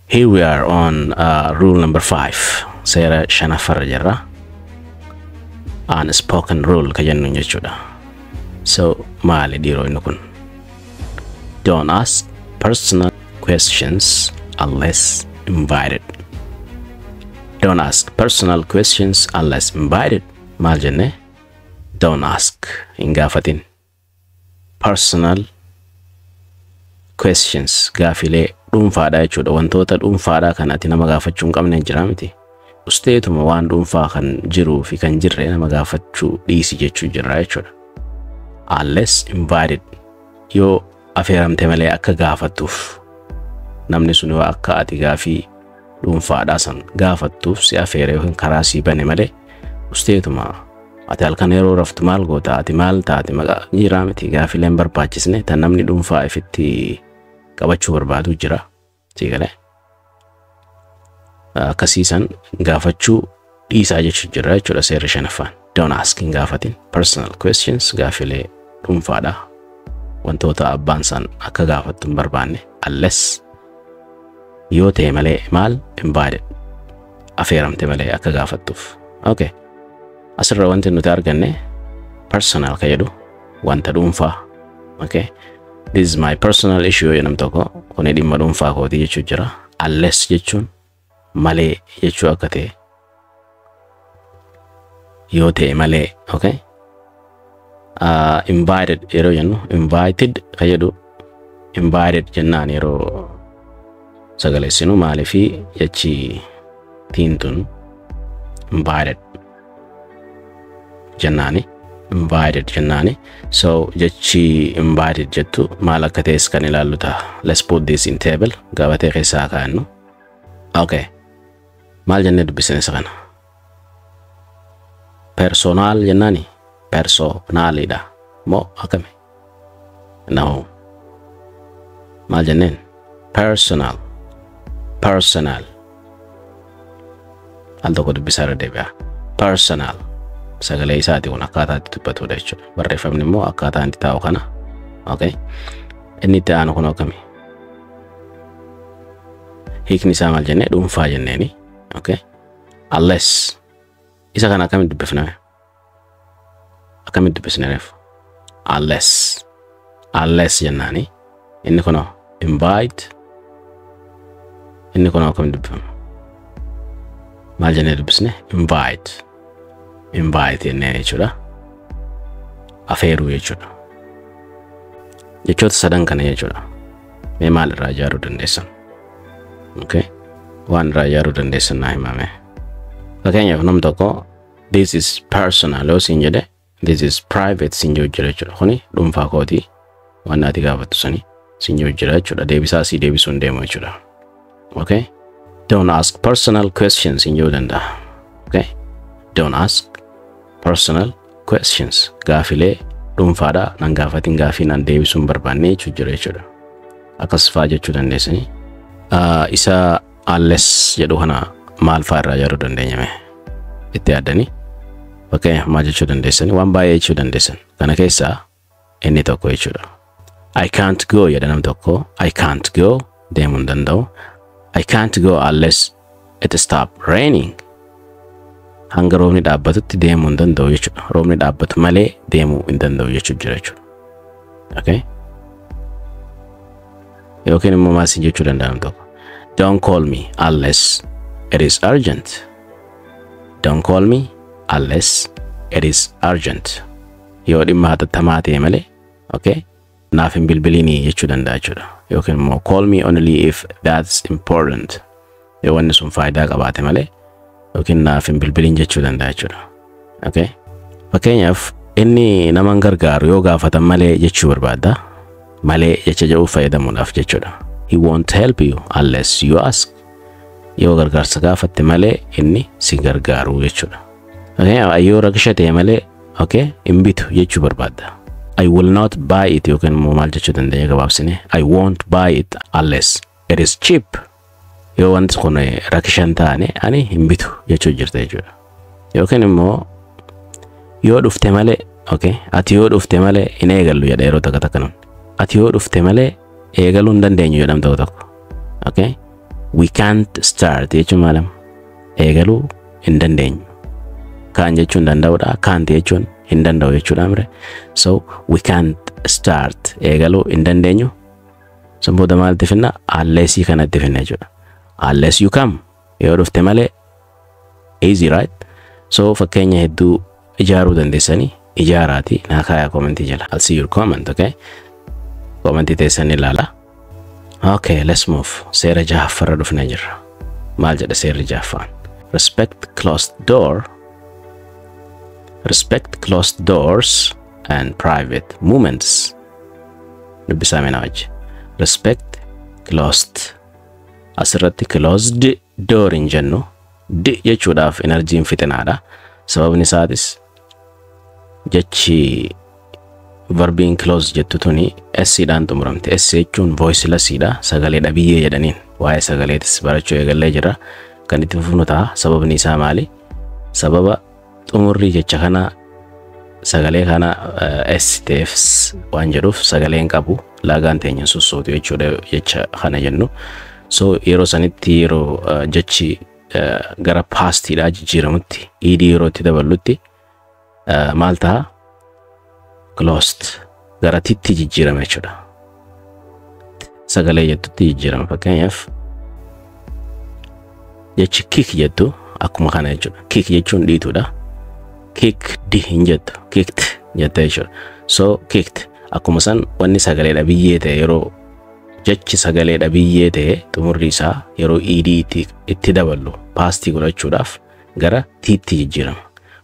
Here we are on rule number 5. Seera shanaffarra jirra. Unspoken rule ka jennuun jechuudha. So maali dhiiroo inni kun? Don't ask personal questions unless invited. Don't ask personal questions unless invited. Maal jenne? Don't ask, hin gaafatin. Personal questions, gaafilee dhuunfaadha jechuudha. Wantoota dhuunfaadha kan ati nama gaafachuu hin qabne jira miti. Usteetuma waan dhuunfaa kan jiruu fi kan jirre nama gaafachuu dhiisi jechuu jirra jechuudha. Unless invited, yoo afeeramte malee akka gaafattuuf, namni sun yoo akka ati gaafii dhuunfaadhaa san gaafattuuf si afeere yookiin karaa sii bane malee, usteetuma ati halkan yeroo raftu maal goota, ati maal taate, maqaa jiraa miti, gaafileen barbaachisne tan namni dhuunfaa ifitti qabachuu barbaadu jira. Sii galee? Akkasiisan gaafachuu dhiisaa jechuu jira jechuudha seerri shanaffaan. Don't ask, hin gaafatin. Personal questions, gaafilee dhuunfaadha. Wantoota abbaan san akka gaafattu hin barbaanne, unless, yoo ta'e malee, maal, invited, afeeramte malee akka gaafattuuf. Okay. Asirra wanti nuti arganne personal ka jedhu wanta dhuunfaa. Okay. This is my personal issue jedham tokko, kuni dhimma dhuunfaa kootii jechuu jira. Unless jechuun malee jechuu akka ta'e, yoo ta'e malee, okay. Invited yeroo jennu, invited ka jedhu invited jennaan yeroo sagaleessinu, maaliifi jechi tiin tun invited jennaani, invited jennaani. So jechi invited jettu maal akka ta'es kan ilaallu ta'a. Let's put this in table, gabatee keessaa kaa'annu. Okay, maal jennee dubbisne isa kana? Personal jennaani, personaalidha moo akkami? No, maal jenneen? Personal, personal. Al tokko dubbisaa irra deebi'a. Personal, sagalee isaati kun akkaataa itti dubbatudha jechuudha. Barreeffamni immoo akkaataa itti taa'u kana. Okay, inni itti aanu kun akkami? Hiikni isaa maal jennee? Dhuunfaa jenneeni. Okay, unless, isa kana akkamitti dubbifname? Akkamitti dubbisne reefu? Unless, unless jennaani. Inni kunoo invite, inni kunoo akkamitti dubbifama? Maal jennee dubbisne? Invite, invite jenneen jechuudha. Afeeruu jechuudha. Jechoota sadan kana jechuudha. Mee maal irraa ijaaruu dandeessan? Okay, waan irraa ijaaruu dandeessan naa himame. Fakkeenyaaf, nam tokko "This is personal" yoo siin jedhe, "This is private" siin jedhu jira jechuudha. Kuni dhuunfaa kootii, waan ati gaafattu sani siin jedhu jira jechuudha. Deebisaa sii deebisuu hin deemu jechuudha. Okay, "Don't ask personal questions" siin jedhuu danda'a. Okay, "Don't ask personal questions", gaafilee dhuunfaadha nan gaafatin, gaafii nan deebisuu hin barbaanne jechuu jira jechuudha. Akkas faa jechuu dandeessanii. Isa unless jedhu kana maal faa irraa ijaaruu dandeenya mee? Itti yaaddanii fakkeenyaaf maal jechuu dandeessanii? Waan baay'ee jechuu dandeessan. Kana keessaa inni tokko jechuudha. "I can't go" jedha nam tokko. "I can't go", deemuu hin danda'u. "I can't go unless it stop raining." Hanga roobni dhaabbatutti deemuu hin danda'u jechuudha. Roobni dhaabbatu malee deemuu hin danda'u jechuu jira jechuudha. Okay? Yookiin immoo maal siin jechuu danda'a nam tokko? "Don't call me unless it is urgent." "Don't call me unless it is urgent." Yoo dhimma hatattamaa ta'e malee, okay, naaf hin bilbilinii jechuu danda'a jechuudha. Yookiin immoo "Call me only if that's important." Yoo wanni sun faayidaa qabaate malee yookiin naaf hin bilbilin jechuu danda'a jechuudha. Okay? Fakkeenyaaf, inni nama hin gargaaru yoo gaafatan malee jechuu barbaadda. Malee jecha jedhu fayyadamuudhaaf jechuudha. He won't help you unless you ask. Yoo gargaarsa gaafatte malee inni si gargaaru jechuudha. Fakkeenyaaf, yoo rakisha ta'e malee, okay, hin bitu jechuu barbaadda. "I will not buy it" yookiin immoo maal jechuu dandeenya gabaabsine? "I won't buy it unless it is cheap." Yoo wanti kun rakisha hin taane ani hin bitu jechuu jirta jechuudha. Yookiin immoo yoo dhufte malee, okay, ati yoo dhufte malee hin eegallu jedha yeroo takka takka namni. Ati yoo dhufte malee eegaluu hin dandeenyu jedham tokko tokko. Okay? We can't start jechuun maal? Eegaluu hin dandeenyu. Can jechuun danda'uudha. Can't jechuun hin danda'u jechuudha mire. So we can't start, eegaluu hin dandeenyu. San booda maaltti finna? Unless kanatti finna jechuudha. Unless you come, yoo dhufte malee. Easy, right? So fakkeenya hedduu ijaaruu dandeessanii ijaaraati naa kaayaa commentii jala. I'll see your comment, okay? Commentii teessan ilaala. Okay, let's move. Seera jahaffarra dhufnee jirra. Maal jedha seerri jahaffaan? Respect closed door. Respect closed doors and private moments. Dubbisaa mee na wajji. Respect closed. Asirratti closed door hin jennu. D jechuudhaaf energyn fixinaadha. Sababni isaatis jechi verbiin close jettu tuni S dhaan xumuramte. S jechuun voiceless dha. Sagalee dhabiyyee jedhaniin. Waa'ee sagaleetis barachuu eegallee jira. Kan itti fufnu ta'a. Sababni isaa maali? Sababa xumurrii jecha kana sagalee kana S ta'eef waan jedhuuf sagaleen qabu laagaan teenya sossootu jechuudha jecha kana jennu. So yeroo sanitti, yeroo jechi gara pastiidhaa jijjiiramutti, ed yeroo itti daballutti maal ta'a? Closed gara titti jijjiirama jechuudha. Sagalee jettutti jijjiirama. Fakkeenyaaf, jechi kick jettu akkuma kana jechuudha. Kick jechuun dhiituudha. Kick di hin jettu, kicked jette jechuudha. So kicked akkuma san wanni sagalee dhabiyyee ta'e, yeroo jechi sagalee dhabiyyee ta'e xumurri isaa yeroo ed itti daballu pastii godhachuudhaaf gara tiitti jijjiirama.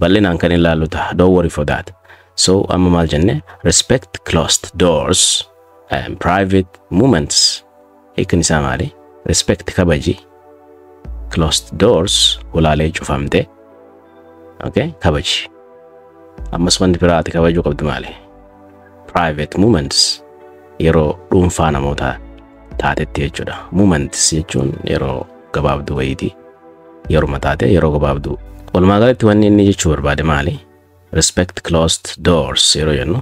Bal'inaan kan ilaallu ta'a. Don't worry for that. So amma maal jenne? Respect closed doors and private moments. Hiikni isaa maali? Respect, kabaji. Closed doors, hulaalee cufamte. Okay, kabaji. Ammas wanti biraa ati kabajuu qabdu maali? Private moments, yeroo dhuunfaa namootaa taatetti jechuudha. Moments jechuun yeroo gabaabduu wayiiti. Yeruma taate, yeroo gabaabduu. Walumaa galatti wanni inni jechuu barbaade maali? Respect closed doors yeroo jennu,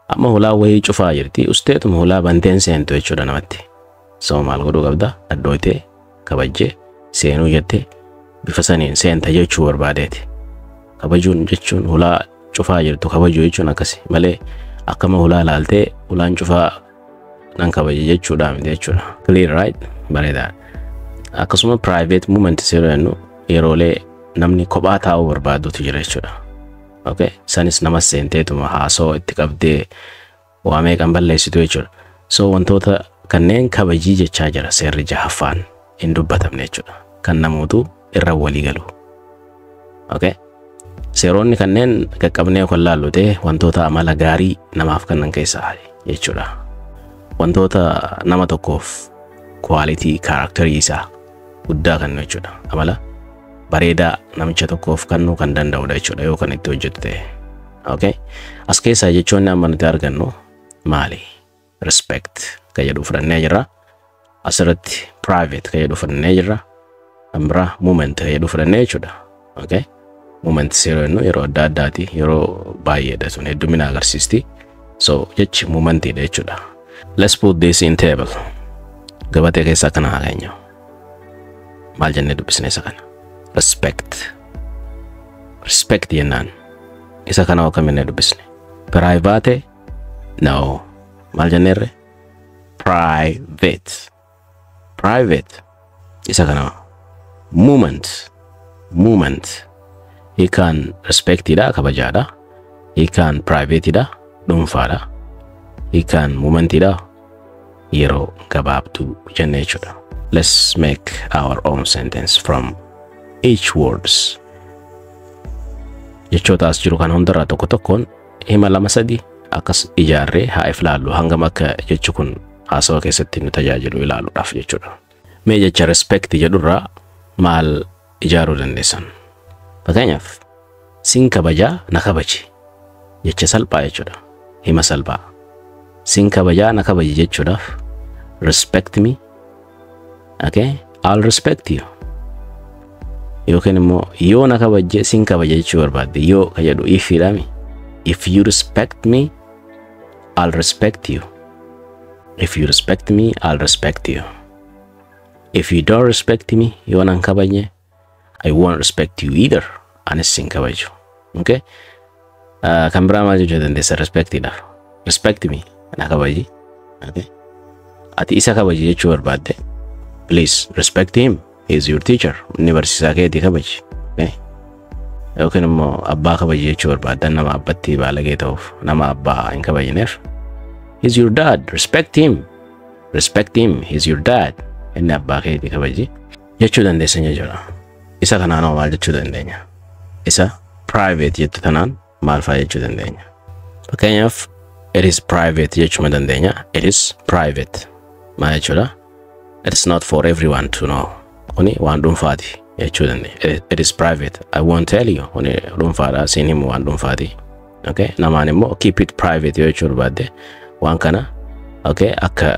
amma hulaa wayii cufaa jirti, usteetuma hulaa banteen seentu jechuudha namatti. So maal godhuu qabda? Addooytee kabajjee seenuu jettee bifa saniin seenta jechuu barbaadeeti. Kabajuun jechuun hulaa cufaa jirtu kabajuu jechuun akkasi malee akkama hulaa laaltee hulaan cufaa nan kabaje jechuudha miti jechuudha. Clear, right? Bareedaadha. Akkasuma private moment yeroo jennu yeroolee namni kophaa taa'uu barbaadutu jira jechuudha. Okay? Sanis nama seenteetuma haasoo itti qabdee waa meeqan balleessitu jechuudha. So wantoota kanneen kabajii jechaa jira seerri jahaffaan hin dubbatamne jechuudha. Kan namootu irra walii galu. Okay? Seeronni kanneen qaqqabnee kan laallu ta'e wantoota amala gaarii namaaf kennan keessaa jechuudha. Wantoota nama tokkoof quality characterii isaa guddaa kennu jechuudha. Amala bareedaa namicha tokkoof kennuu kan danda'udha jechuudha yoo kan itti hojjetu ta'e. Okay? As keessaa jechoonni amma nuti argannu maali? Respect kan jedhu fudhannee jirra. Asirratti private kan jedhu fudhannee jirra. Kan biraa moment kan jedhu fudhannee jechuudha. Okay? Moment yeroo jennu yeroo adda addaati, yeroo baay'eedha, sun heddumina agarsiisti. So jechi momentiidha jechuudha. Let's put this in table. Gabatee keessaa kana haa keenyu. Maal jennee dubbisne isa kana? Respect. Respect jennaan. Isa kana akkam jennee dubbisne? Private? No. Maal jenneerre? Private. Private. Isa kana moment. Moment. Hiikaan respectiidha, kabajaadha. Hiikaan privateidha, dhuunfaadha. Hiikaan momentiidha, yeroo gabaabduu jenne jechuudha. Let's make our own sentence from each words. Jechoota as jiru kana hundarraa tokko tokkoon hima lama sadi akkas ijaarree haa ilaallu, hangam akka jechi kun haasawa keessatti nu tajaajilu ilaaluudhaaf jechuudha. Mee jecha respect jedhurraa maal ijaaruu dandeessan? Fakkeenyaaf, sin kabajaa, na kabaji. Jecha salphaa jechuudha. Hima salphaa. Sin kabajaa, na kabaji jechuudhaaf, respect me. Okay? I'll respect you. Yookiin immoo yoo na kabajje sin kabaja jechuu barbaadde, yoo ka jedhu ifiidhaami. If you respect me, I'll respect you. If you respect me, I'll respect you. If you don't respect me, yoo nan kabajne, I won't respect you either. Anis sin kabaju. Okay? Kan biraa maal jechuu dandeessa respectiidhaaf? Respect me, na kabaji. Okay? Ati isa kabaji jechuu barbaadde. Please respect him. He is your teacher. Inni barsiisaa keetii, kabaji. Okay? Yookiin immoo abbaa kabaji jechuu barbaaddan, nama abbatti baalagee ta'uuf, nama abbaa hin kabajneef. He is your dad. Respect him. Respect him. He is your dad. Inni abbaa keetii, kabaji jechuu dandeessan jechuudha. Isa kanaan hoo maal jechuu dandeenya? Isa private jettu tanaan maal fa'aa jechuu dandeenya? Fakkeenyaaf, it is private jechuma dandeenya. It is private. Maal jechuudha? It is not for everyone to know. Kuni waan dhuunfaati jechuu dandeenya. It is private. I won't tell you. Kuni dhuunfaadha. Siin himu, waan dhuunfaati. Okay? Namaan immoo keep it private yoo jechuu barbaadde, waan kana, okay, akka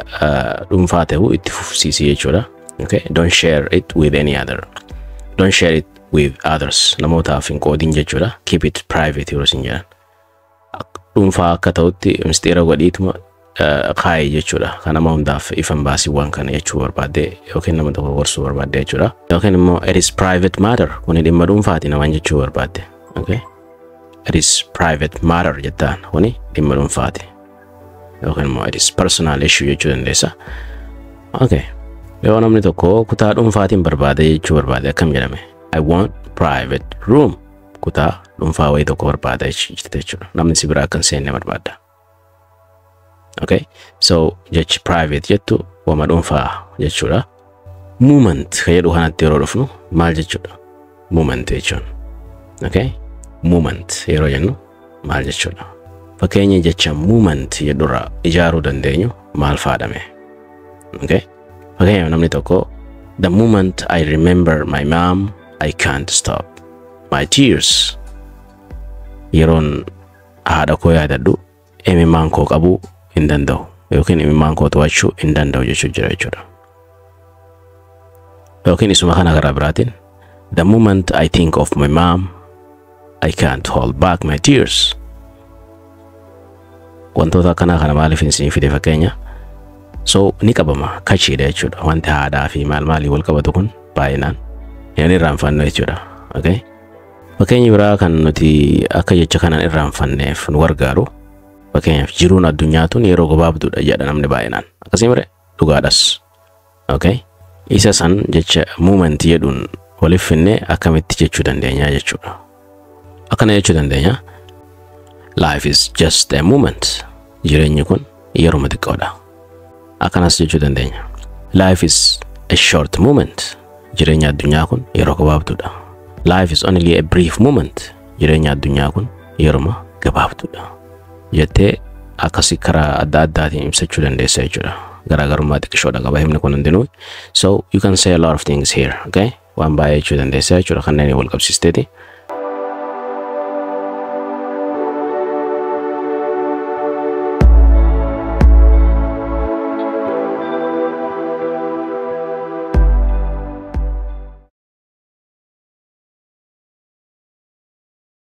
dhuunfaa ta'u itti fufsiisi jechuudha. Okay? Don't share it with any other. Don't share it with others. Namootaaf hin qoodin jechuudha. Keep it private yeroo isin jedhan. Dhuunfaa akka ta'utti mistiira godhiituma kaayi jechuudha. Kan nama hundaaf ifan baasii waan kana jechuu barbaadde yookiin nama tokko gorsuu barbaadde jechuudha. Yookiin immoo it is private matter. Kuni dhimma dhuunfaati namaan jechuu barbaadde. Okay? It is private matter jettaan, kuni dhimma dhuunfaati. Yookiin immoo it is personal issue jechuu dandeessa. Okay. Yoo namni tokko kutaa dhuunfaatiin barbaade jechuu barbaade akkam jedhame? I want private room. Kutaa dhuunfaa wayii tokko barbaada jechuudha. Namni si biraa akka hin seenne barbaada. Okay? So jechi private jettu wama dhuunfaa jechuudha. Moment kan jedhu kanatti yeroo dhufnu maal jechuudha? Moment jechuun. Okay? Moment yeroo jennu maal jechuudha? Fakkeenya jecha moment jedhurraa ijaaruu dandeenyu maal faadhame? Okay? Fakkeenyaaf, namni tokko, "The moment I remember my mom, I can't stop my tears." Yeroon haadha koo yaadadhu imimmaan koo qabuu hin danda'u yookiin imimmaan koo to'achuu hin danda'u jechuu jira jechuudha. Yookiin isuma kana karaa biraatiin, "The moment I think of my mom, I can't hold back my tears." Wantoota akkanaa kana maaliif isin fide fakkeenya? So ni qabama kachiidha jechuudha. Wanti haadhaa fi maal maalii wal qabatu kun baay'inaan hin irraanfannu jechuudha. Okay? Fakkeenyi biraa kan nuti akka jecha kanaan irraanfanneef nu gargaaru, fakkeenyaaf, jiruun addunyaa tun yeroo gabaabduudha jedha namni baay'inaan. Akkasii mire dhugaadhas. Okay? Isa san jecha moment jedhuun waliif finnee akkamitti jechuu dandeenya jechuudha. Akkana jechuu dandeenya. Life is just a moment. Jireenyi kun yeruma xiqqoodha. Akkanas jechuu dandeenya. Life is a short moment. Jireenya addunyaa kun yeroo gabaabduudha. Life is only a brief moment. Jireenya addunyaa kun yeruma gabaabduudha. Jettee akkasii karaa adda addaatiin ibsachuu dandeessa jechuudha. Garaagarummaa xiqqishoodha qaba himni kun hundinuu. So you can say a lot of things here, okay? Waan baay'ee jechuu dandeessa jechuudha kanneen wal qabsiisteeti.